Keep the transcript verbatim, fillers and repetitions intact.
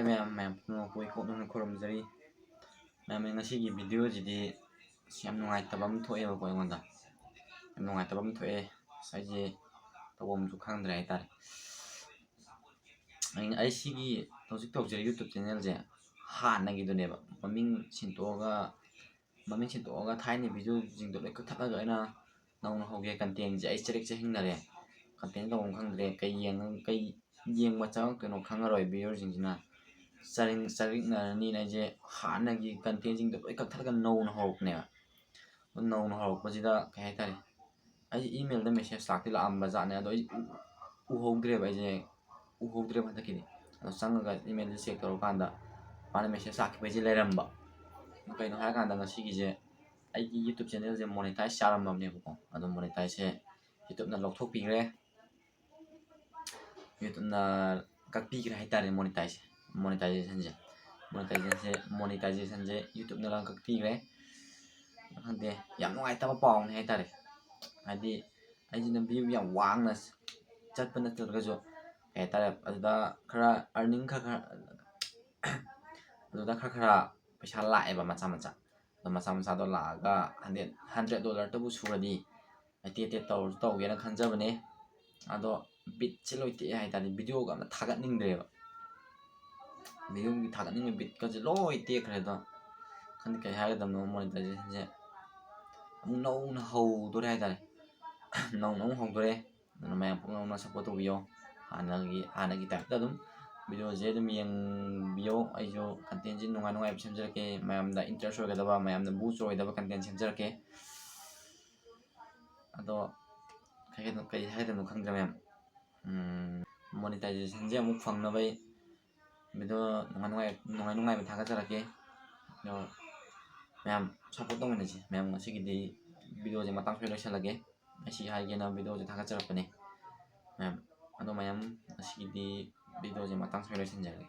ꯃꯌꯥꯝ ꯃꯌꯥꯝ ꯄꯨꯝꯅꯃꯛꯄꯨ ꯑꯩ ꯀꯣꯛꯅꯅ ꯈꯨꯔꯨꯝꯖꯔꯤ꯫ ꯃꯌꯥꯝ, ꯉꯁꯤꯒꯤ ꯚꯤꯗꯤꯑꯣꯁꯤꯗꯤ ꯑꯁ ꯌꯥꯝ ꯅꯨꯡꯉꯥꯏꯇꯕ ꯑꯃ ꯊꯣꯛꯑꯦꯕꯀꯣ ꯑꯩꯉꯣꯟꯗ꯫ ꯌꯥꯝ ꯅꯨꯡꯉꯥꯏꯇꯕ ꯑꯃ ꯊꯣꯛꯑꯦ꯫ ꯑꯁ ꯑꯩꯁꯦ ꯇꯧꯐꯝꯁꯨ ꯈꯪꯗ꯭ꯔꯦ ꯍꯥꯏꯇꯥꯔꯦ꯫ ꯑꯩ ꯁꯤꯒꯤ ꯍꯧꯖꯤꯛ ꯇꯧꯖꯔꯤꯕ YouTube ꯆꯦꯅꯦꯜꯁꯦ ꯍꯥꯟꯅꯒꯤꯗꯨꯅꯦꯕ꯫ ꯃꯃꯤꯡ ꯁꯤꯟꯇꯣꯛꯑꯒ ꯃꯃꯤꯡ ꯁꯤꯟꯇꯣꯛꯑꯒ ꯊꯥꯏꯅ ꯚꯤꯗꯤꯑꯣꯁꯤꯡꯗꯣ ꯂꯣꯏ ꯀꯛꯊꯠꯂꯒ ꯑꯩꯅ ꯅꯧꯅ ꯍꯧꯒꯦ꯫ ꯀꯟꯇꯦꯟꯁꯦ ꯑꯩ ꯆꯔꯤꯛ ꯆꯍꯤꯡꯅꯔꯦ꯫ ꯀꯟꯇꯦꯟ ꯇꯧꯐꯝ ꯈꯪꯗ꯭ꯔꯦ꯫ ꯀꯩ ꯌꯦꯡꯉ-, ꯀꯩ ꯌꯦꯡꯕ ꯆꯪꯉꯛꯇꯣꯏꯅꯣ ꯈꯪꯉꯔꯣꯏ ꯚꯤꯌꯔꯁꯤꯡꯁꯤꯅ꯫ ꯆꯔꯤꯡ-, ꯆꯔꯤꯛꯅꯔꯅꯤꯅ ꯑꯩꯁꯦ ꯍꯥꯟꯅꯒꯤ ꯀꯟꯇꯦꯟꯁꯤꯡꯗꯣ ꯂꯣꯏ ꯀꯛꯊꯠꯂꯒ ꯅꯧꯅ ꯍꯧꯔꯛꯄꯅꯦꯕ꯫ ꯑꯗꯨ ꯅꯧꯅ ꯍꯧꯔꯛꯄꯁꯤꯗ ꯀꯩ ꯍꯥꯏꯇꯥꯔꯦ, ꯑꯩ ꯏꯃꯦꯜꯗ ꯃꯦꯁꯦꯖ ꯂꯥꯛꯇꯤ ꯂꯥꯛꯑꯝꯕ ꯖꯥꯠꯅꯦ, ꯑꯗꯣ ꯑꯩ ꯎ-, ꯎꯍꯧꯗ꯭ꯔꯦꯕ, ꯑꯩꯁꯦ ꯎꯍꯧꯗ꯭ꯔꯦꯕ ꯍꯟꯗꯛꯀꯤꯗꯤ꯫ ꯑꯗꯣ ꯆꯪꯉꯒ ꯏꯃꯦꯜꯁꯦ ꯆꯦꯛ ꯇꯧꯔꯀꯥꯟꯗ ꯃꯥꯅ ꯃꯦꯁꯦꯖ ꯂꯥꯛꯈꯤꯕꯩꯁꯦ ꯂꯩꯔꯝꯕ꯫ ꯑꯗꯨ ꯀꯩꯅꯣ ꯍꯥꯏꯔꯀꯥꯟꯗ ꯉꯁꯤꯒꯤꯁꯦ ꯑꯩꯒꯤ YouTube ꯆꯦꯅꯦꯜꯁꯦ ꯃꯣꯅꯦꯇꯥꯏꯁ ꯌꯥꯔꯝꯃꯕꯅꯦꯕꯀꯣ꯫ ꯑꯗꯣ ꯃꯣꯅꯦꯇꯥꯏꯁꯁꯦ YouTubeꯅ ꯂꯧꯊꯣꯛꯄꯤꯈ꯭ꯔꯦ꯫ YouTubeꯅ ꯀꯛꯄꯤꯈ꯭ꯔꯦ ꯍꯥꯏꯇꯥꯔꯦ ꯃꯣꯅꯦꯇꯥꯏꯁꯁꯦ꯫ ꯃꯣꯅꯦꯇꯥꯏꯖꯦꯁꯟꯁꯦ, ꯃꯣꯅꯦꯇꯥꯏꯖꯦꯁꯟꯁꯦ, ꯃꯣꯅꯦꯇꯥꯏꯖꯦꯁꯟꯁꯦ YouTubeꯅ ꯂꯣꯏ ꯀꯛꯄꯤꯈ꯭ꯔꯦ꯫ ꯈꯪꯗꯦ, ꯌꯥꯝ ꯅꯨꯡꯉꯥꯏꯇꯕ ꯄꯥꯎꯅꯦ ꯍꯥꯏꯇꯥꯔꯦ꯫ ꯍꯥꯏꯗꯤ ꯑꯩꯁꯤꯅ ꯚ꯭ꯌꯨ ꯌꯥꯝ ꯋꯥꯡꯅ ꯆꯠꯄ ꯅꯠꯇ꯭ꯔꯒꯁꯨ ꯀꯩ ꯍꯥꯏꯇꯥꯔꯦ, ꯑꯗꯨꯗ ꯈꯔ ꯑꯥꯔꯅꯤꯡ ꯈꯔ ꯈꯔ, ꯑꯗꯨꯗ ꯈꯔ ꯈꯔ ꯄꯩꯁꯥ ꯂꯥꯛꯑꯦꯕ ꯃꯆꯥ ꯃꯆꯥ꯫ ꯑꯗꯣ ꯃꯆꯥ ꯃꯆꯥꯗꯣ ꯂꯥꯛꯑꯒ ꯍꯟꯗ꯭ꯔꯦꯠ, ꯍꯟꯗ꯭ꯔꯦꯠ ꯗꯣꯂꯔꯇꯕꯨ ꯁꯨꯔꯗꯤ ꯑꯩ ꯇꯦꯠ ꯇꯦꯠ ꯇꯧꯔꯁꯨ ꯇꯧꯒꯦꯅ ꯈꯟꯖꯕꯅꯦ꯫ ꯑꯗꯣ ꯕꯤꯠꯁꯦ ꯂꯣꯏ ꯇꯦꯛꯑꯦ ꯍꯥꯏꯇꯥꯔꯦ, ꯚꯤꯗꯤꯑꯣꯒ ꯑꯝꯇ ꯊꯥꯒꯠꯅꯤꯡꯗ꯭ꯔꯦꯕ꯫ ꯚꯤꯗꯤꯑꯣꯒꯤ ꯊꯥꯒꯠꯅꯤꯡꯕ ꯕꯤꯠꯀꯁꯦ ꯂꯣꯏ ꯇꯦꯛꯈ꯭ꯔꯦ꯫ ꯑꯗꯣ ꯈꯪꯗꯦ ꯀꯩ ꯍꯥꯏꯒꯗꯕꯅꯣ, ꯃꯣꯅꯦꯇꯥꯏꯖꯦꯁꯟꯁꯦ ꯑꯃꯨꯛ ꯅꯧꯅ ꯍꯧꯗꯣꯔꯦ ꯍꯥꯏꯇꯥꯔꯦ꯫ ꯅꯧꯅ ꯑꯃꯨꯛ ꯍꯧꯗꯣꯔꯦ꯫ ꯑꯗꯨꯅ ꯃꯌꯥꯝ ꯄꯨꯝꯅꯃꯛꯅ ꯁꯞꯄꯣꯔꯠ ꯇꯧꯕꯤꯌꯣ꯫ ꯍꯥꯟꯅꯒꯤ, ꯍꯥꯟꯅꯒꯤ ꯇꯥꯏꯞꯇ ꯑꯗꯨꯝ ꯚꯤꯗꯤꯑꯣꯁꯦ ꯑꯗꯨꯝ ꯌꯦꯡꯕꯤꯌꯣ꯫ ꯑꯩꯁꯨ ꯀꯟꯇꯦꯟꯁꯦ ꯅꯨꯡꯉꯥꯏ ꯅꯨꯡꯉꯥꯏꯕ ꯁꯦꯝꯖꯔꯛꯀꯦ, ꯃꯌꯥꯝꯗ ꯏꯟꯇꯔꯦꯁ ꯑꯣꯏꯒꯗꯕ, ꯃꯌꯥꯝꯗ ꯕꯨꯁ ꯑꯣꯏꯒꯗꯕ ꯀꯟꯇꯦꯟ ꯁꯦꯝꯖꯔꯛꯀꯦ꯫ ꯑꯗꯣ ꯀꯩ ꯍꯥꯏꯗꯣꯏꯅꯣ, ꯀꯩ ꯍꯥꯏꯗꯣꯏꯅꯣ ꯈꯪꯗ꯭ꯔꯦ ꯃꯌꯥꯝ꯫ ꯃꯣꯅꯦꯇꯥꯏꯖꯦꯁꯟꯁꯦ ꯑꯃꯨꯛ ꯐꯪꯅꯕ ꯑꯩ ꯚꯤꯗꯤꯑꯣ ꯅꯨꯡꯉꯥꯏ ꯅꯨꯡꯉꯥꯏ, ꯅꯨꯡꯉꯥꯏ ꯅꯨꯡꯉꯥꯏꯕ ꯊꯥꯒꯠꯆꯔꯛꯀꯦ꯫ ꯑꯗꯣ ꯃꯌꯥꯝ ꯁꯞꯄꯣꯔꯠ ꯇꯧꯃꯤꯟꯅꯁꯤ꯫ ꯃꯌꯥꯝ, ꯉꯁꯤꯒꯤꯗꯤ ꯚꯤꯗꯤꯑꯣꯁꯦ ꯃꯇꯥꯡ ꯁ꯭ꯋꯥꯏꯗ ꯂꯣꯏꯁꯤꯜꯂꯒꯦ꯫ ꯑꯩ ꯁꯤ ꯍꯥꯏꯒꯦꯅ ꯚꯤꯗꯤꯑꯣꯁꯦ ꯊꯥꯒꯠꯆꯔꯛꯄꯅꯦ ꯃꯌꯥꯝ꯫ ꯑꯗꯣ ꯃꯌꯥꯝ, ꯉꯁꯤꯒꯤꯗꯤ ꯚꯤꯗꯤꯑꯣꯁꯦ ꯃꯇꯥꯡ ꯁ꯭ꯋꯥꯏꯗ ꯂꯣꯏꯁꯤꯟꯖꯔꯒꯦ꯫